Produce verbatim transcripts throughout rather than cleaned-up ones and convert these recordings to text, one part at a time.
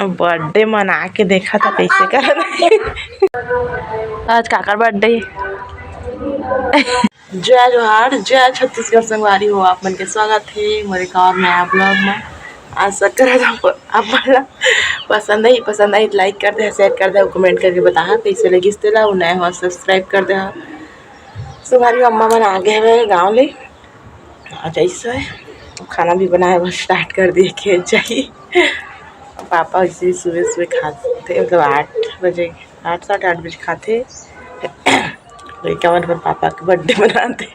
अब बर्थडे मना के देखा था कैसे करत। आज काकर बर्थडे? जय जोहार, जय छत्तीसगढ़ संगवारी हो, आप मन के स्वागत हे मोर एक और नया ब्लॉग में। आशा करत हूँ आप मन ला पसंद आई, पसंद आई तो लाइक कर दे, शेयर कर दे, कमेंट करके बताहा कैसे लगिस तेला, अउ नया हो सब्सक्राइब कर दे। संगवारी हो, अम्मा मन आ गे हवे गाँव ले, आ जाइस हे, खाना भी बनाए बर स्टार्ट कर दिए, खेत जाही। पापा वैसे भी सुबह सुबह खाथे, मतलब आठ बजे, आठ, साढ़े आठ बजे खाथे। लइका मन अपन पापा के बर्थडे मनाथे।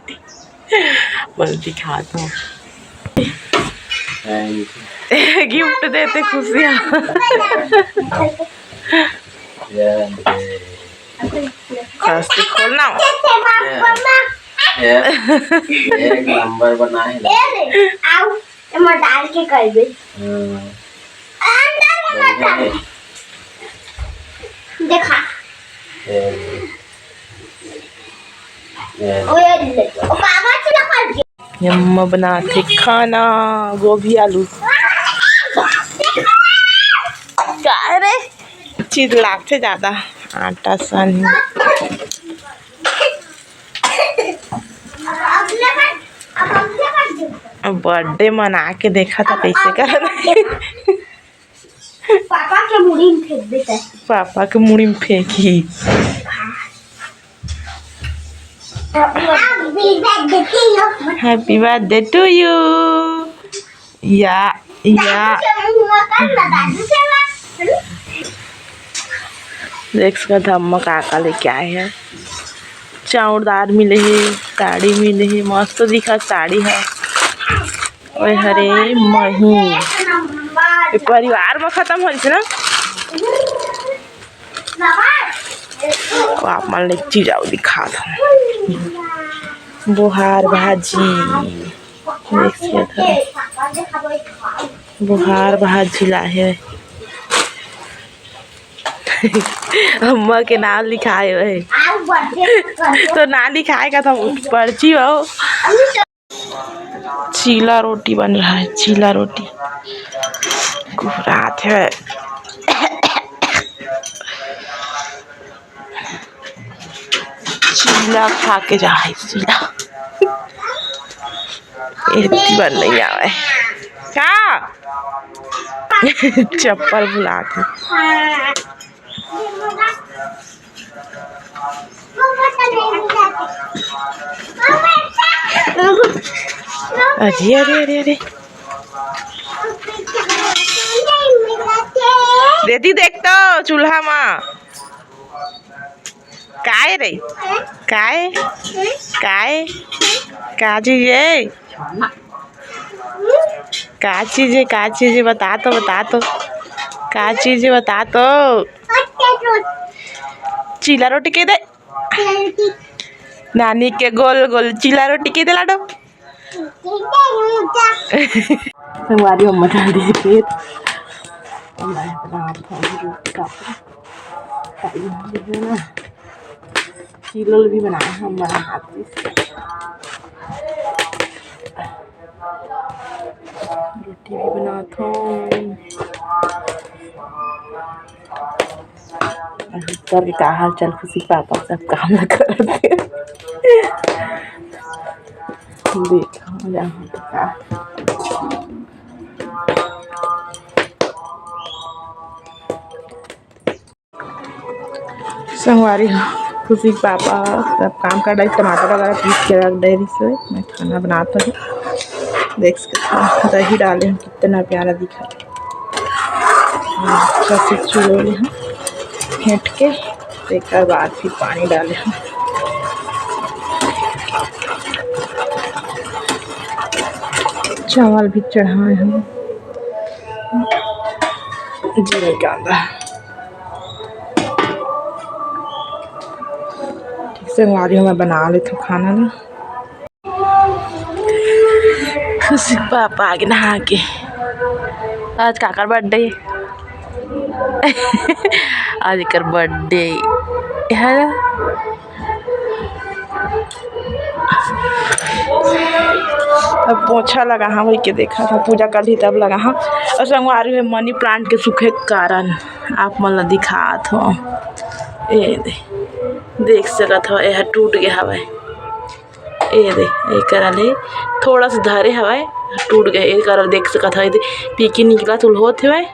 बस दिखात हूँ। गिफ्ट देते खुशियाँ। प्लास्टिक खोलना। एक नंबर बना है। ए रे, आओ, एमा डाल के कर दे। हाँ। अंदर में मत डाल। देखा। ए, ए। ओए ले, ओ बाबा चला कर दे। अम्मा बनाथे खाना, गोभी आलू। का रे? चीज लागथे ज्यादा, आटा सान। अब बर्थडे मना के देखा था कैसे करत। पापा के मुड़ी में फेंक देता है। पापा के मुड़ी में फेंकी। Happy birthday to you. Happy birthday to you. या, या। दादू के मुंह में कर ना, दादू के बाद। देख सकत हव अम्मा का का लेके आए हे। चाउर दार मिले हे, साड़ी मिले हे, मस्त दिखत साड़ी ह। ओए हरे मही, ये परिवार म खतम होइस ना। अब आप मन ला एक चीज अउ दिखात हव, बोहार भाजी। देख सकत हव, बोहार भाजी लाहे। अम्मा के नाम लिखाए हे। तो नाम लिखाए का था पर्ची हो। चीला रोटी बन रहा है, चीला रोटी कुहरात है। चीला खा के जा है, चीला। एती बर नहीं आवे का? चप्पल भुला के। अरे, अरे, अरे, अरे। दीदी, देख तो चूल्हा मा। काय रे? काय? काय? का चीज हे? का चीज हे? का चीज हे? बता तो, बता तो। का चीज हे? बता तो। चीला रोटी के दे। नानी के गोल गोल चीला रोटी के दे लाडो। संगवारी अम्मा डाल दिए तेल। मैं बना रही हूँ रोटी का। चीलल भी बनाए हैं अम्मा ने हाथ से। रोटी भी बनात हूँ। अउ ऊपर के का हाल चाल, खुशी पापा सब काम ल करत हे। देखा जाहूँ तो का। संगवारी हो, खुशी के पापा सब काम कर डारिस, टमाटर वगैरह पीस के रख डारिस हे। मैं खाना बनात हूँ, देख सकत हव, दही डाले हूँ, कितना प्यारा दिखत हे। हाँ, अच्छा से चुरो ले हूँ फेंट के, तेकर बाद फिर पानी डाले हूँ। चावल भी चढ़ाए हूँ, जीरा कांदा। ठीक से संगवारी हो, मैं बना लेथव खाना ला। खुशी पापा आगे नहा के। आज काकर बर्थडे? आज एकर बर्थडे है। अब पोछा लगाहा, वही के देखा था, पूजा कर ली तब लगाहा। और संगवारी हो, मनी प्लांट के सूखे के कारण आप मन ला दिखात हो। ए दे, देख सकत हो, एह टूट गया हवय। ए दे, ए करा ले थोड़ा सा धरे हवय, टूट गए। ए करा देख सकत हो, ए दे पीकी निकला तुल होत हवय।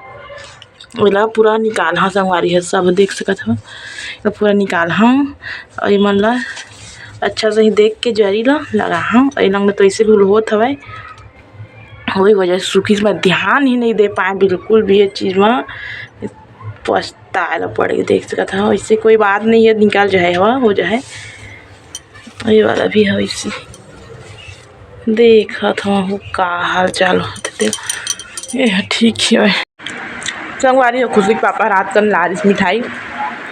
ओला पूरा निकालहा संगवारी हो, सब देख सकत हो, एला पूरा निकालहा। और ये मन ला अच्छा से ही देख के जरी ला लगाहा। और ये लंग तो ऐसे भी होत हवय, वही वजह से सुखी मैं ध्यान ही नहीं दे पाए बिल्कुल भी ये चीज में। पछताए ला पड़े, देख सकत हो। ऐसे कोई बात नहीं है, निकाल जाए हवा, हो जाए। ये वाला भी है वैसे, देखत हो का हाल चाल होते। ये ठीक है। संगवारी हो, खुशी के पापा रात कन लारिस मिठाई,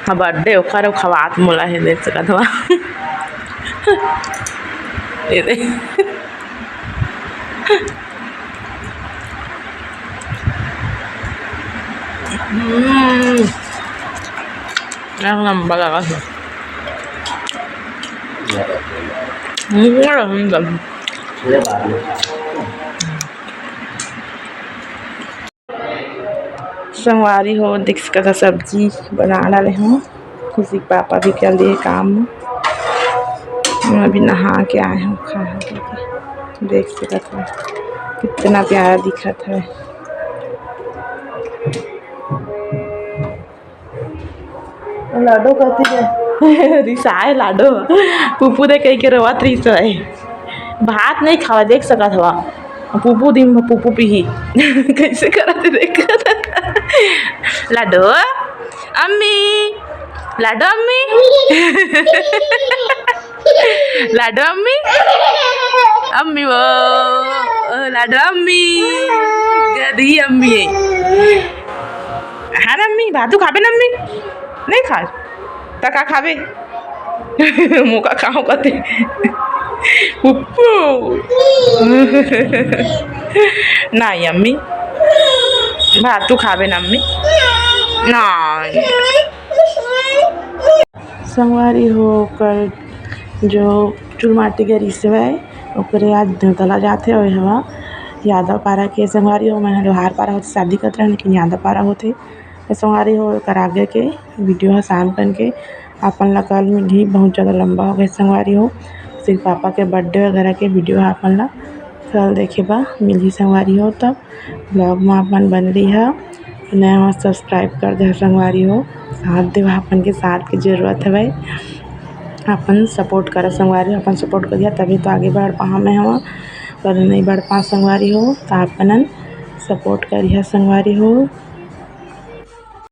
हाँ, बर्थडे ओकर, अउ खवात मोला हे, देख सकत हवा। ये दे। हम्म, एक नंबर लगा है। हम्म, हम्म। संगवारी हो, देख सकत हो, सब्जी बना डाले हूँ। खुशी के पापा भी चल दिए काम में। मैं अभी नहा के आए हूँ, खाना करके। देख सकत हो, कितना प्यारा दिखत है। लाडो कहती है, रिसाए लाडो। पुप्पू दे कही के रोवत रिसाए। भात नहीं खावा, देख सकत हवा। पुप्पू दिन भर पुप्पू पीही। कैसे करत है देख। लाडो, अम्मी, लाडो अम्मी। लाडो अम्मी, अम्मी वो, लाडो अम्मी, गधी अम्मी है। हाँ ना अम्मी, भातू खाबे ना अम्मी? नहीं खा, त का खाबे? मोका खाओ कते। पुप्पू। नहीं अम्मी, भातू खाबे ना अम्मी? नहीं। संगवारी हो, ओकर जो चुलमाटी गरीस हवय, ओकरे आज दला जाथे, अउ हवा यादव पारा के। संगवारी हो, मैं लोहार पारा होथे, शादी करत रहन, लेकिन यादव पारा होथे। संगवारी हो, ओकर आगे के वीडियो ह शाम कन के अपन ला कल मिलही, बहुत ज़्यादा लंबा हो गए संगवारी हो। सिर्फ पापा के बर्थडे वगैरह के वीडियो ह अपन ला कल देखे बर मिलही संगवारी हो। तब vlog में अपन बन रही है, नया हो subscribe कर दे संगवारी हो, साथ देवा, अपन के साथ के जरूरत हवय। अपन support करा संगवारी हो, अपन support करिया तभी तो आगे बढ़ पाहा मैं हवा, पर नहीं बढ़ पा संगवारी हो, तो अपन support करिया संगवारी हो।